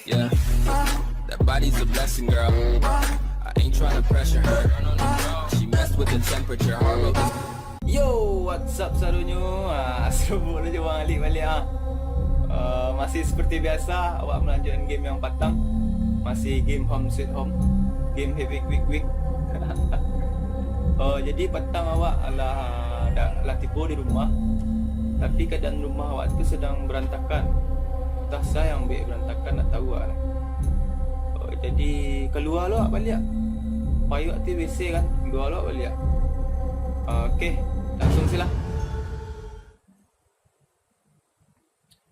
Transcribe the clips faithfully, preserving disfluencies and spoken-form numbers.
Yeah. That body's a blessing, girl. I ain't tryna pressure her. She messed with the temperature, heart rate is Yo, what's up sadonyo? Ah, selamat datang balik, balik ah. Ah, masih seperti biasa, awak melanjutkan game yang patang. Masih game home sweet home. Game happy quick quick. Oh, jadi patang awak lah, dah, lah tibo di rumah. Tapi keadaan rumah awak tu sedang berantakan. Entah sia yang buek berantakan, ndak tahu awak lah. Oh, jadi kalua lo awak baliak. Payuak tu bese kan, kalua lo awak baliak. Ah, oke, langsung silah.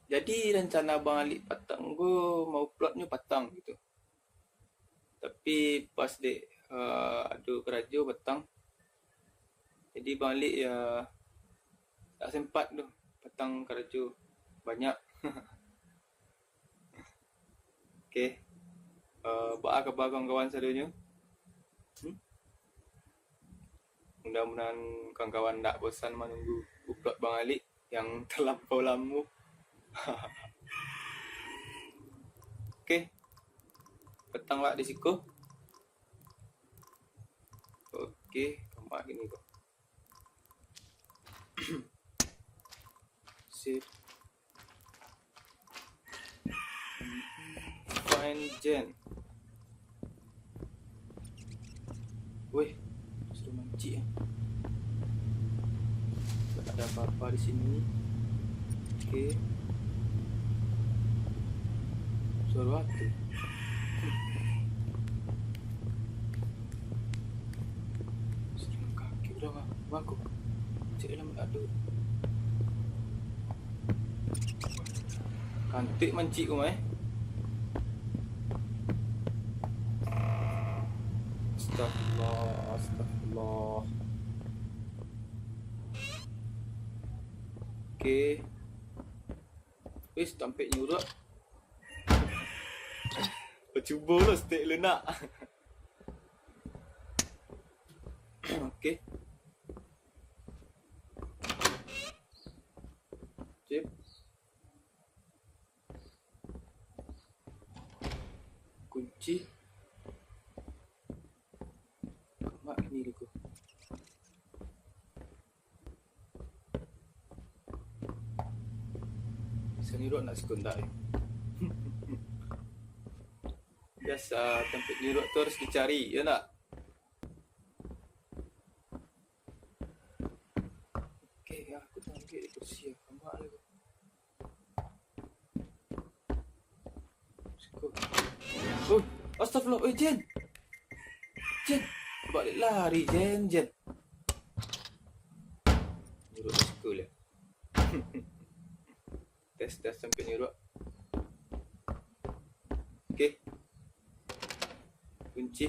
Jadi rencana Bang Alik patang ko mau uploadnyo patang gitu. Tapi pas dek, eh, ado karajo patang. Jadi Bang Alik ya tak sempat tu patang karajo banyak. Oke. Eh, baa kaba kawan-kawan sadonyo? Hmm? Mudah-mudahan kawan-kawan ndak bosan manunggu upload Bang Alik yang terlampau lamo. Oke. Patang lah di siko. Oke, kama gini ko. Sip. Find Jen. Weh, sudah mancik ya. Tak ada apa-apa di sini. Oke. Suara apa tu? Sudah kaki udah mah. Bangku. Cek dalam ado. Kantik mancik ko mah, eh. Astagfirullah, astagfirullah. Oke. Wis, tampek nyuruak. Bacubo lo stek lu nak. Oke. Sip. Kunci. Kama ini dulu. Bisa nyuruak nak sekundak, eh. Biasa, tampek nyuruak tu harus dicari, ya nak? Oke, ya, aku tampek di kursi ya, kama lah. Siko. Oh, astagfirullah, eh, Jen. Jen, baliak lari, Jen, Jen. Nyuruak siko lah. Tes, tes sampai nyuruak. Oke. Kunci.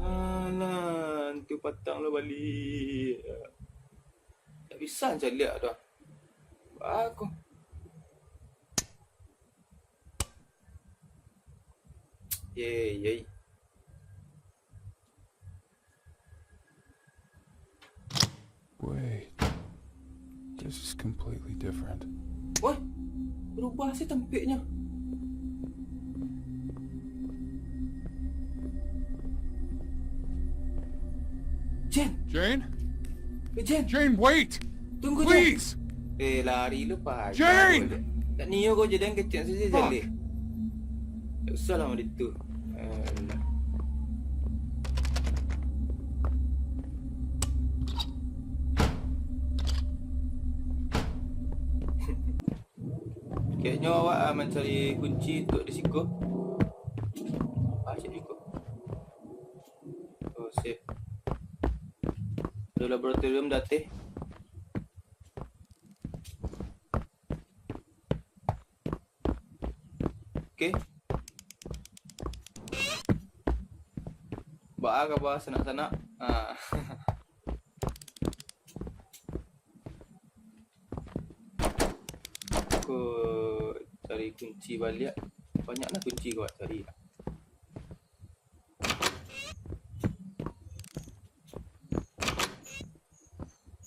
Alah, tu patang lo baliak. Tak bisa caliak dah. Bagus. Yey, yey. Wait. This is completely different. Wah, berubah sih tampeknya. Jen. Jane? Eh, Jen. Jane, wait! Tunggu, Jen. Please! Eh, lari lu, Pak. Jane! Tak nio kau jadi kecek saja, Fuck. Jaleh. Tak usah lah, Madito. Alah. Kayaknya awak, ah, mencari kunci untuk di siko. Ah, cek siko. Oh, sip. Ado laboratorium dateh. Oke. Baa kaba sanak-sanak? Ah. Ko cari kunci baliak. Banyaklah kunci ko awak cari.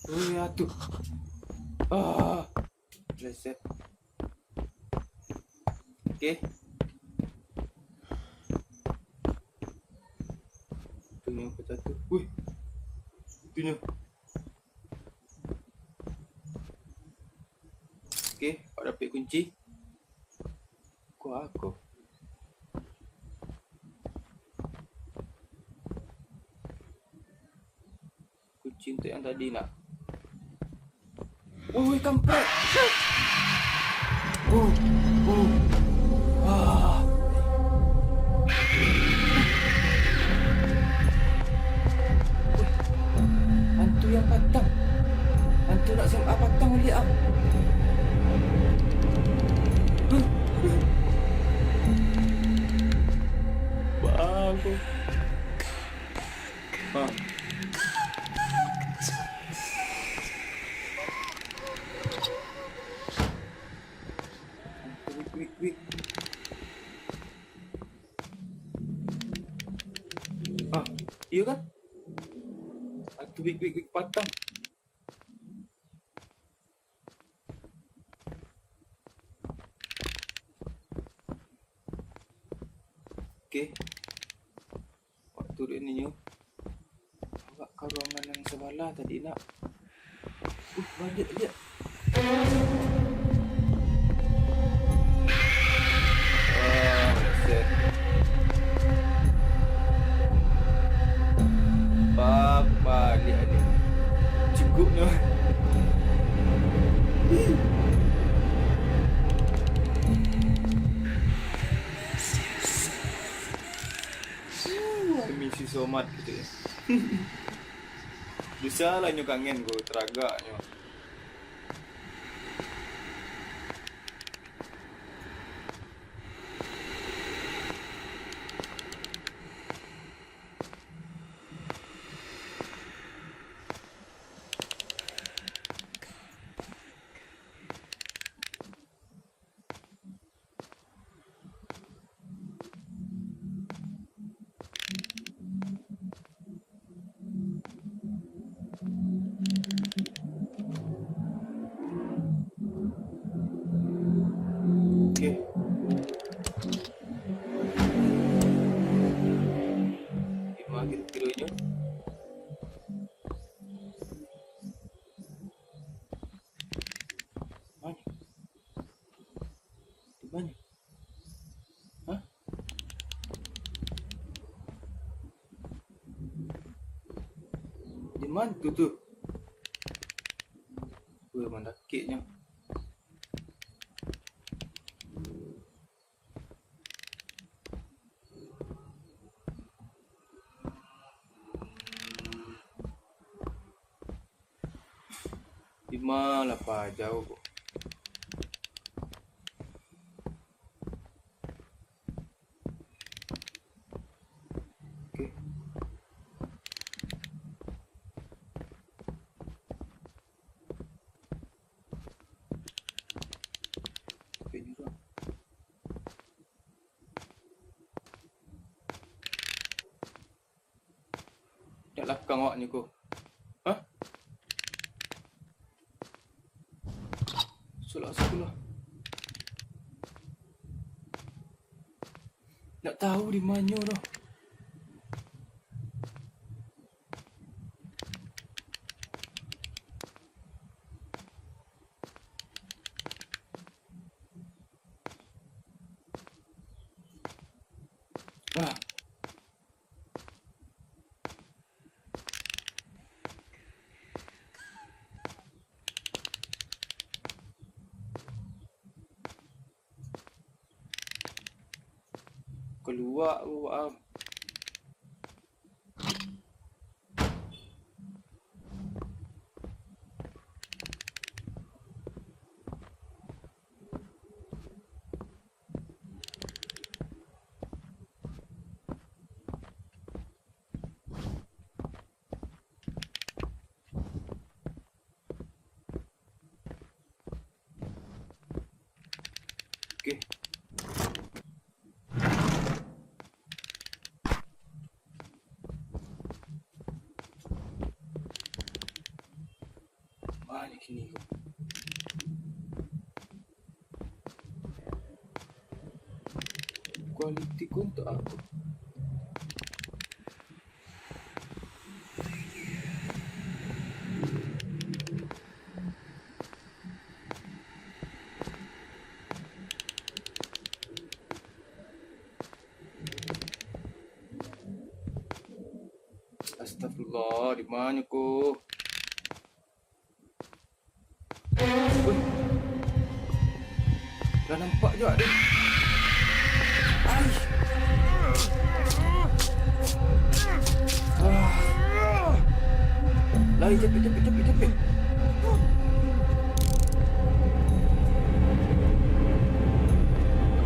Oh, ya tu. Ah, reset. Oke. Tunyo pecah tu. Wih. Tunyo. Oke, awak dapek kunci. Ko ako. Kunci untuak yang tadi nak. Woi, kampret. Oh, oh. Ah. Woi, hantu yang patang. Hantu nak S M A patang liak ah. Huh. Bang. Ha. Wik, wik, wik. Ah, iyo kan? Atu wik, wik, wik patang. Oke. Waktu dek ninyo. Awak ka ruangan yang sabalah tadi nak. Uh, baliak, baliak. Ah, set. Bak, baliak dia. Cukupnyo. Misi somat gitu ya. Bisa lah nyo kangen ko, teragak nyo. Oke. Lima kiro-kironyo. Mana? Di mana? Hah? Di mana tu, tu? Wah, mandakiknyo. Di ma lah pajau ko. Oke. Oke, juga. Dak lakang awak nyo ko. Hah? Salah satu lah. Dak tahu di manyo doh. Ah. Kalua awak ah. Oke. Ini ko. Quality ko untuak apo? Astagfirullah, di ma ko? Woi. Lah nampak juo deh. Ai. Ah. Lari, capek, capek, capek, capek.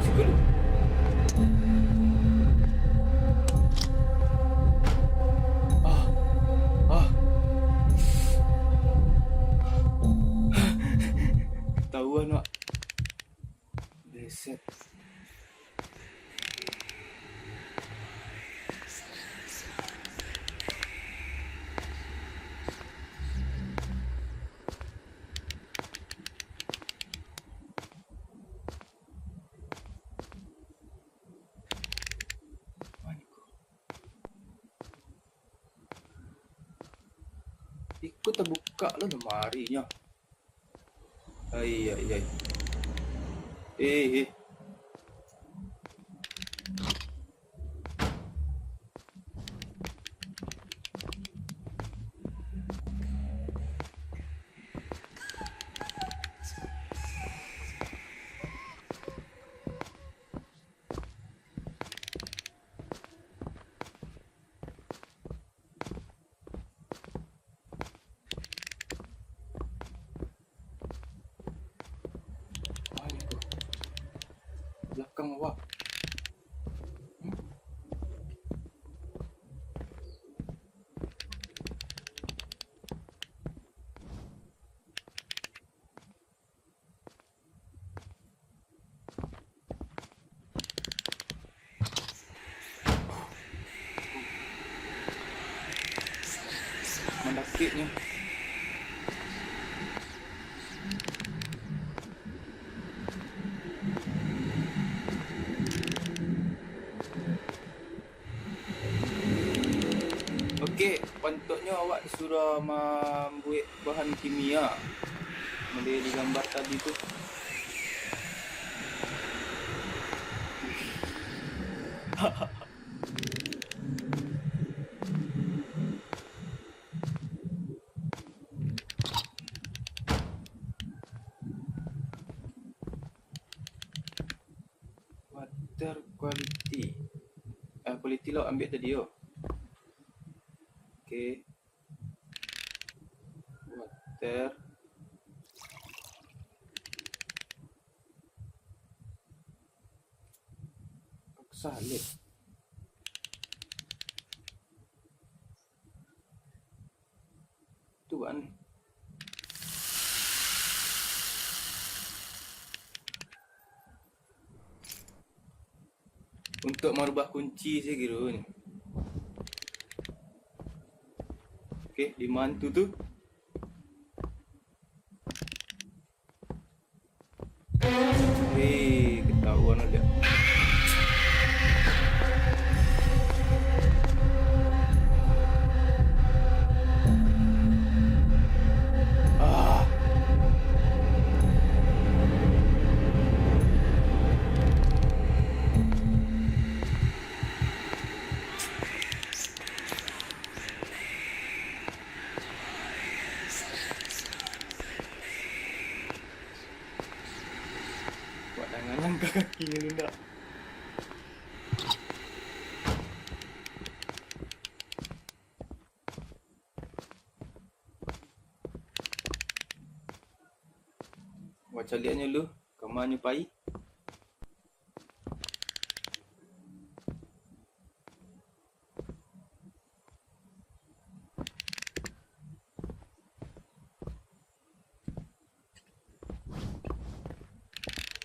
Siko lu. Ah. Ah. Ketahuan, Wak. Beset. Iko tabukak lo lamarinyo. Ai, ai, ai. Eh, eh. Aduh. Balakang awak. Mandakiknyo. Oke, pantuaknyo awak disuruah mambuek bahan kimia. Model digambar tadi tu. Water quality. Ah, quality lah ambiak tadi yo. Oke. Water. Paksa lek. Tu kan. Untuk marubah kunci se kiro ni. Oke, di ma tu tu? Hei, ketahuan aja. Ah. Buat tangan langkah kaki ni ndak. Wah, caliaknyo lu, ka ma nyo pai?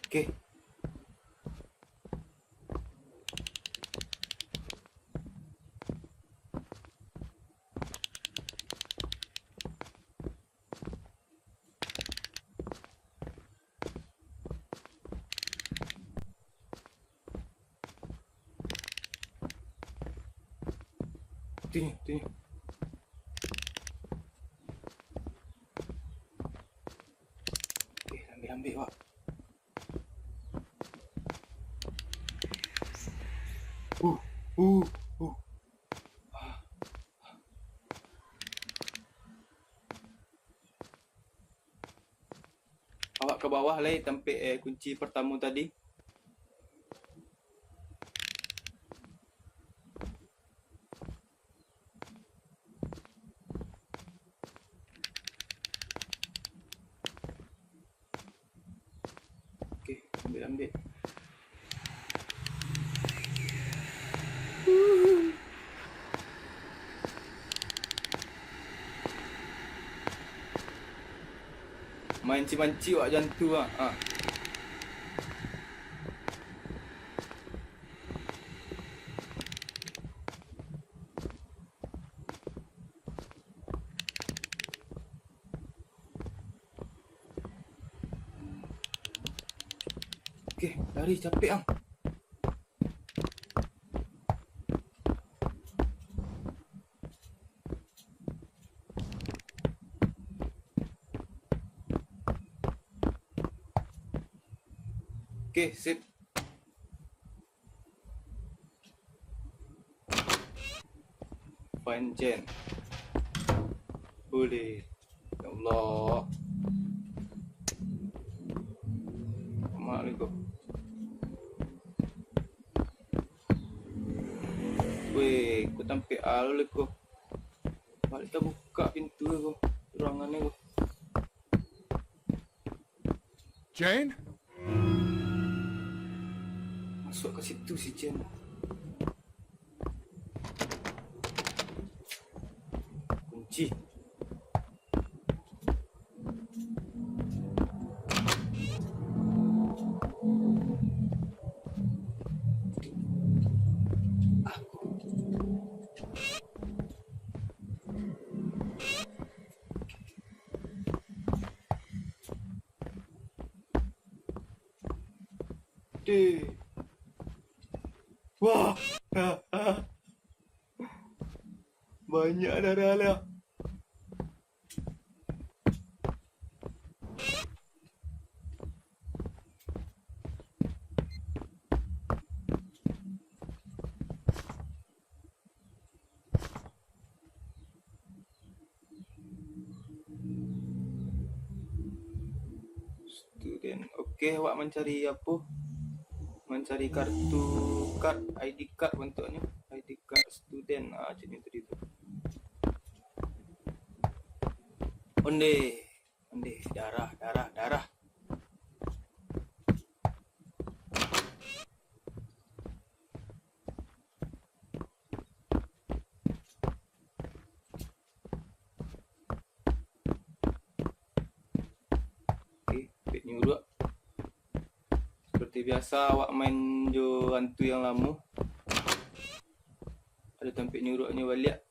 Oke. Tu nyo, tu nyo. Oke, ambiak-ambiak, Wak. Uh, uh, uh. Awak ka bawah lai tampek, eh, kunci partamo tadi. Oke, ambiak-ambiak. Manci-manci wak jantu ah. Ah. Oke, lari capek ang. Oke, sip. Find Jen. Boleh. Ya Allah. Mak ni ko. Weh, ko tampek alu ko. Balik tabukak pintu ko. Ruangan ni ko. Jane? Masuk ka situ si Jane. Kunci. Deh. Wah. Banyak darah lah. Student. Oke, awak mancari apo? Mancari kartu, card, I D card bantuaknyo. I D card student. Ah, cak itu tadi tu. Onde. Ondeh, darah, darah, darah. Oke, tampek nyuruak. Seperti biasa, awak main jo hantu yang lamo. Ado tampek nyuruaknyo baliak.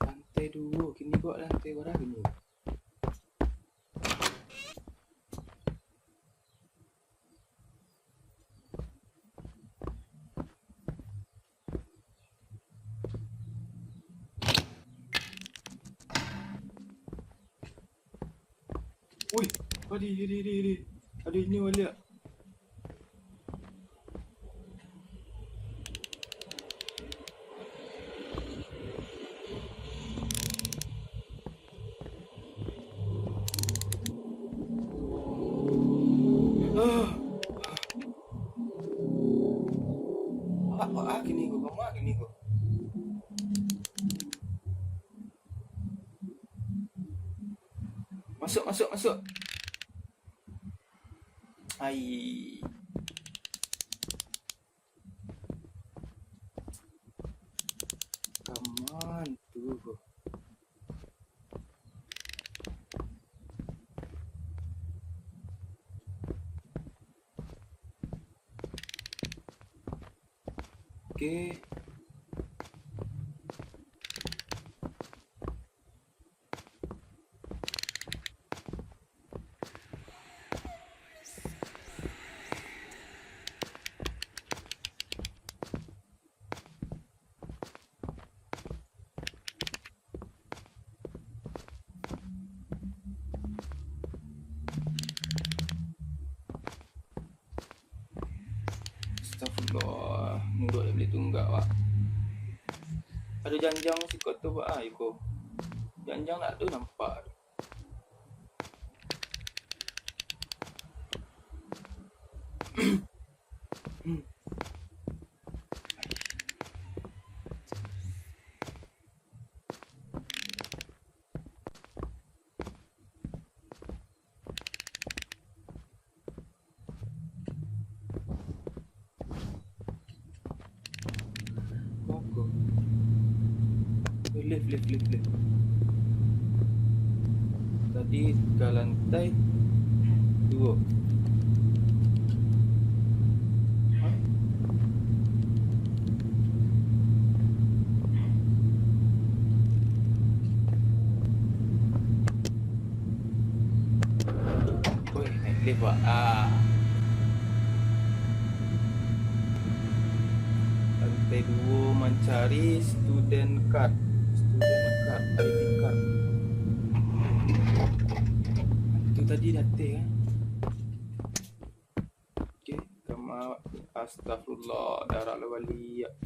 Lantai duo, kini ko lantai bara kini? Wih, adi, adi, adi, adi. Adi, ini baliak. Ah. Ah, ah, ah, kini ko, kamu ah, kini ko. Masuk, masuk, masuk. Ai. Kaman tu. Oke. Tunggak, Pak. Ado janjang siko tu, Pak. Ah, iko. Janjang nak tu nampak. Koko. Eh, lift, lift, lift, lift. Tadi ka lantai duo. Hah? Woi, naik lift, Pak. Ah. Lantai duo mancari student card. Student card, I D card. Itu tadi datang, eh. Oke, kama-, astagfirullah, darah lo baliak.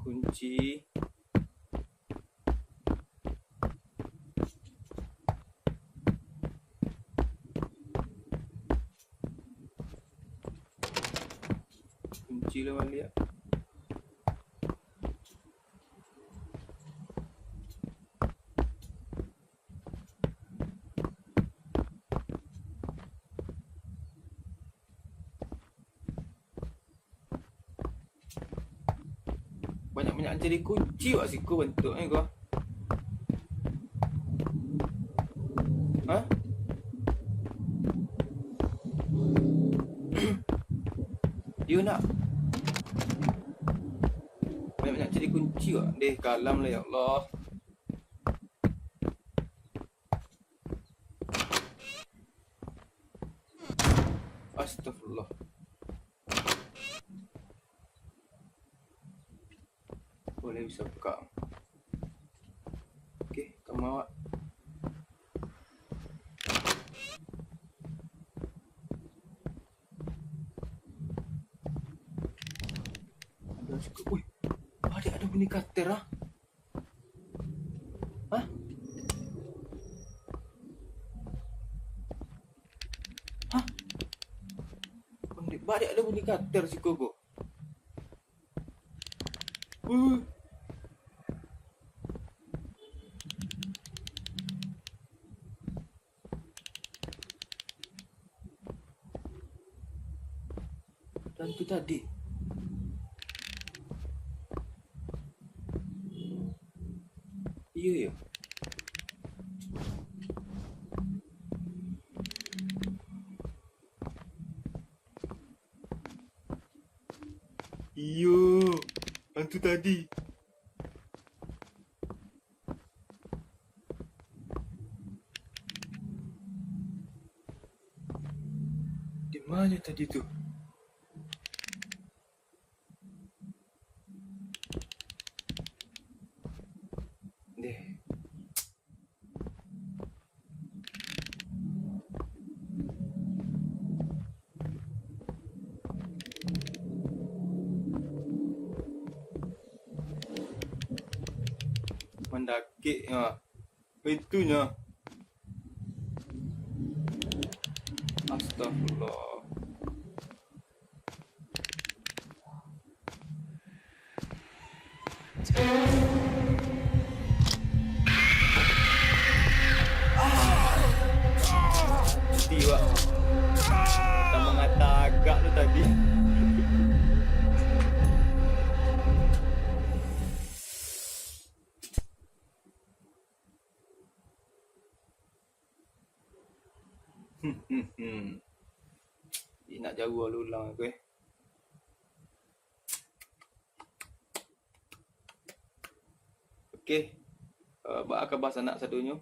Kunci. Kunci lo baliak. Banyak-banyak cari kunci wak siko bantuaknyo ko. Hah? Iyo nak. Banyak-banyak cari kunci wak. Deh, kalam lah, ya Allah. Astagfirullah. Boleh bisa buka. Oke, kama wak. Ada siko. Wih, ada, ada bunyi kater, ah. Hah? Hah? Baliak, baliak ado bunyi kater siko ko. Uh. Dan tu tadi. Iyo, iyo. Iyo, hantu tadi. Di mana tadi tu? Deh. Mandakek, ha. Itunyo. Astagfirullah. Mati, Wak. Tambah ngata agak tu tadi. Nak jauah lu ulang aku, eh. Oke, eh, baa kaba sanak sadonyo?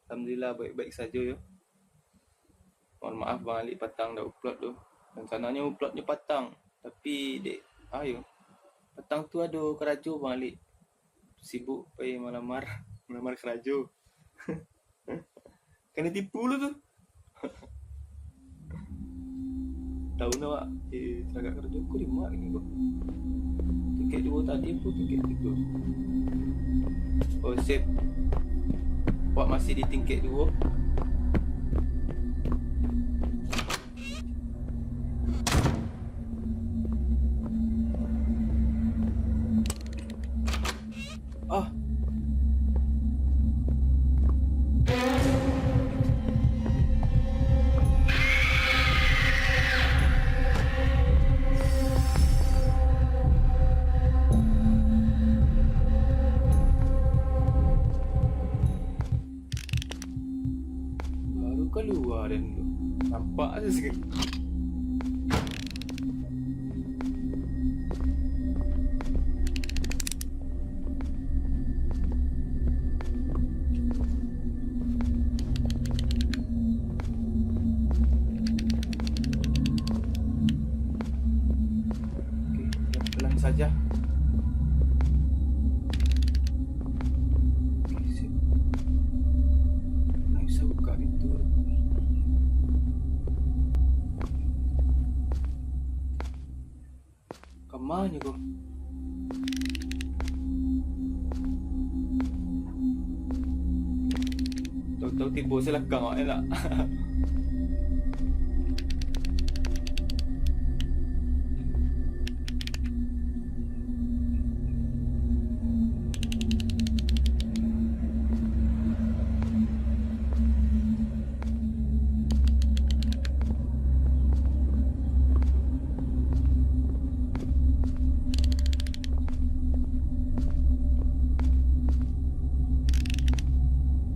Alhamdulillah, baik-baik sajo yo. Mohon maaf, Bang Alik patang dak upload tu. Rencanonyo uploadnyo patang, tapi dek, ayo, patang tu ado karajo, Bang Alik. Sibuk pai malamar, malamar karajo. Kena tipu lu tu. Tahu ndak, Wak? Eh, tagak karajo ko di ma kini ko? Tingkek duo tadi apo tingkek tigo? Oh, sip. Wak masih di tingkek duo. Ah. Baru kalua den tu. Nampak aja sikit. Oke, pelan-pelan saja. Oke, sip. Ndak bisa buka pintu. Ka ma nyo ko? Tahu-tahu tibo salakang awak, elok.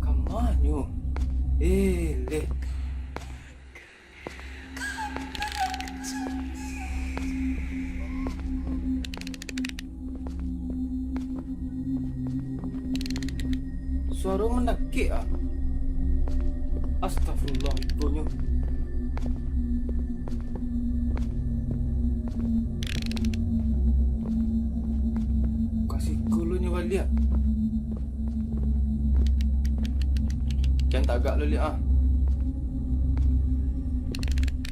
Ka ma nyo? Eh, leh. Suaro mandakek ah. Astagfirullah, ikonyo. Kasih kulunyo baliak. Jan tagak lo liak ah.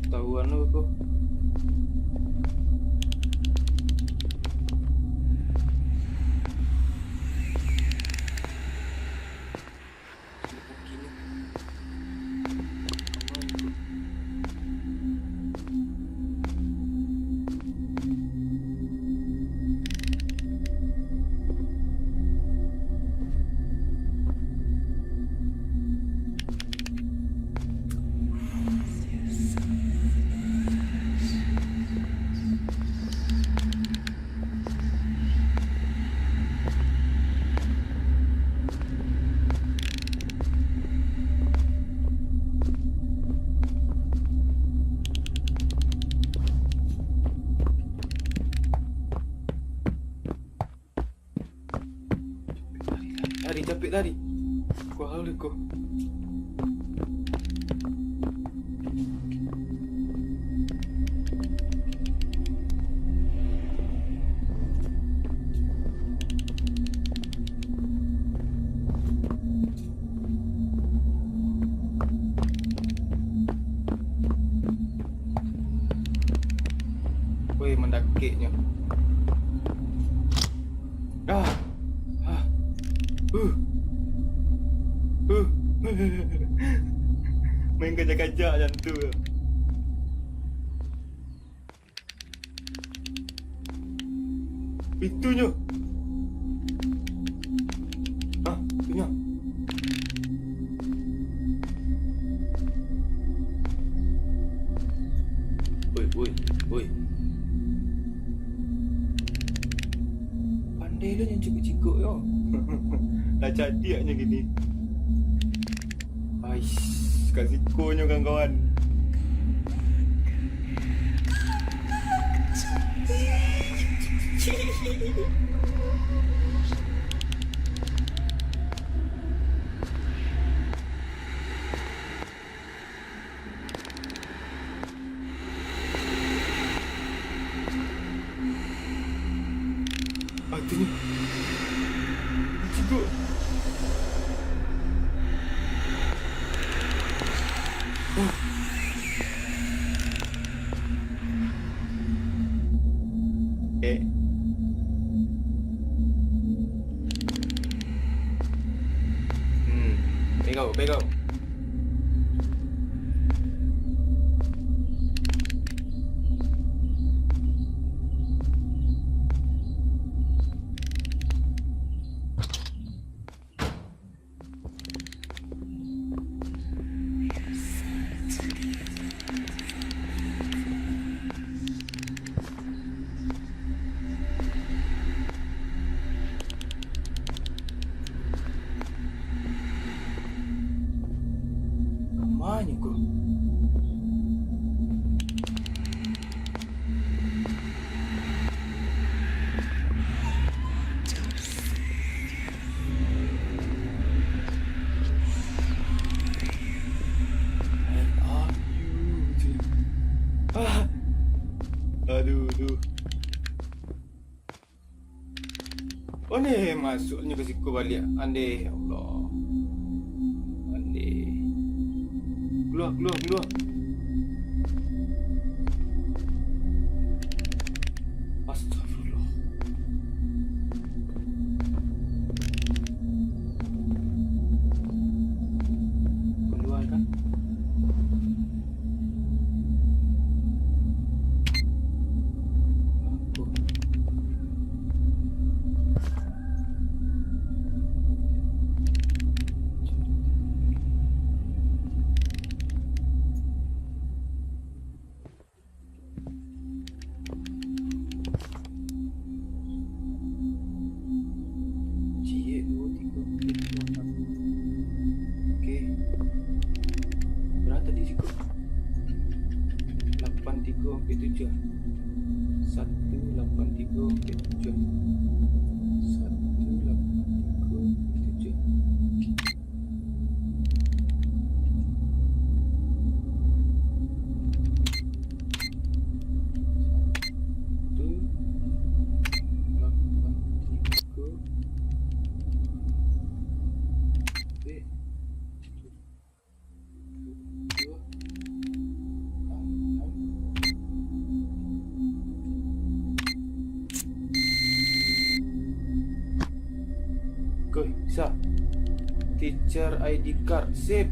Tahuan lo ko. Lari, capek lari. Kuah lari ko. Woi, mandakeknyo. Ah. Ah. Uh. Uh. Main kajak-kajak macam tu. Pitunyo. Ah, pitunyo. Oi, oi, oi. Pandai lo nyo cigok-cigok yo. Lah cadiaknyo kini. Ais, ka sikonyo kawan-kawan. Ah, tu nyo. Cikgu. Oh. Baik kau. Ka ma nyo ko? Where are you? Ah. Aduh, aduh. Ondeh, masuaknyo ka siko baliak. Andeh, ya Allah. Andeh. Kalua, kalua, kalua. Astagfirullah. Kalua kan? Ciek, duo, tigo, ampek, limo, anam. Oke. Bara tadi siko? Lapan tigo ampek tujuah. Satu lapan tigo ampek tujuah. Satu lapan tigo ampek tujuah. Satu lapan tigo. Eh. Koi, sa. Teacher I D card, sip.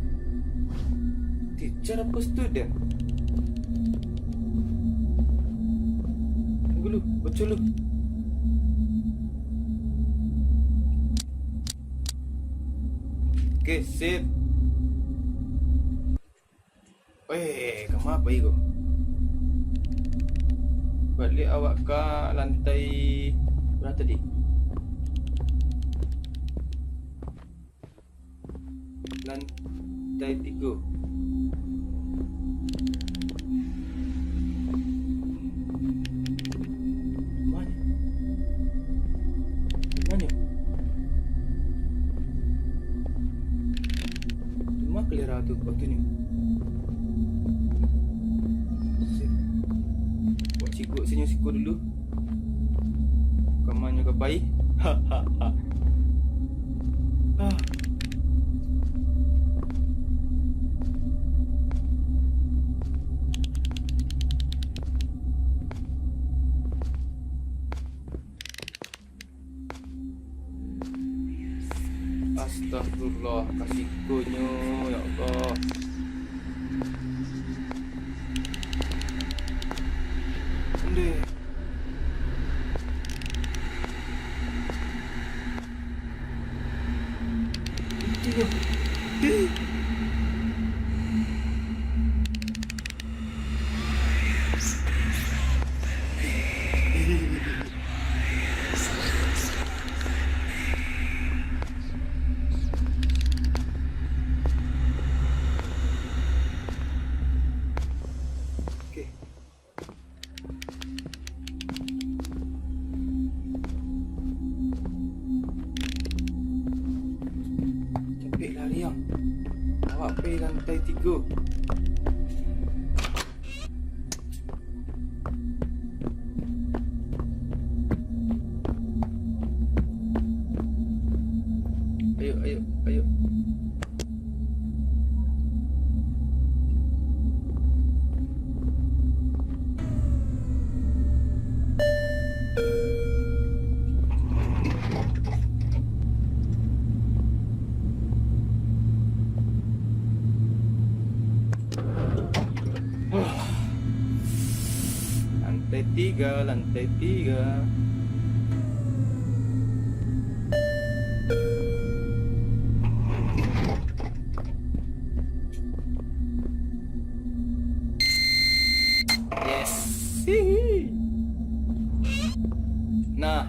Teacher apo student? Tunggu lu, baco lu. Oke, sip. Weh, ka ma pai ko? Baliak awak ka lantai bara tadi? Lantai tigo. Di ma nyo? Di ma nyo? Di ma kalera tu, waktunyo? Sip. Buek cigok sinyo siko dulu. Ka ma nyo ka pai? Ah. Astagfirullah, ka siko nyo, ya Allah. Ondeh. Itu nyo. Ih. Oke. Capek lari, ang. Awak pai lantai tigo. Ayo, ayo, ayo. Tiga, lantai tiga. Yes. Hihi. Nah,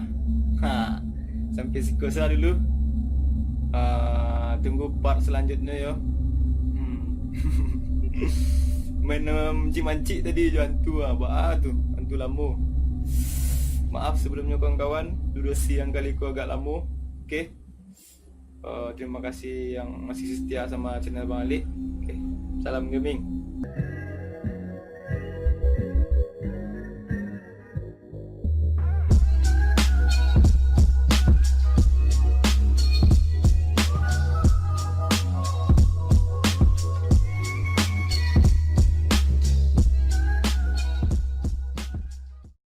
ha, sampai siko sajo dulu. Ah, tunggu part salanjutnyo yo. Hmm. Main, em, mancik-mancik tadi jo hantu, ah, baa tu, hantu lamo. Maaf sebelumnyo kawan-kawan, durasi yang kali ko agak lamo. Oke. Eh, terima kasih yang masih setia sama channel Bang Alik. Oke. Salam gaming.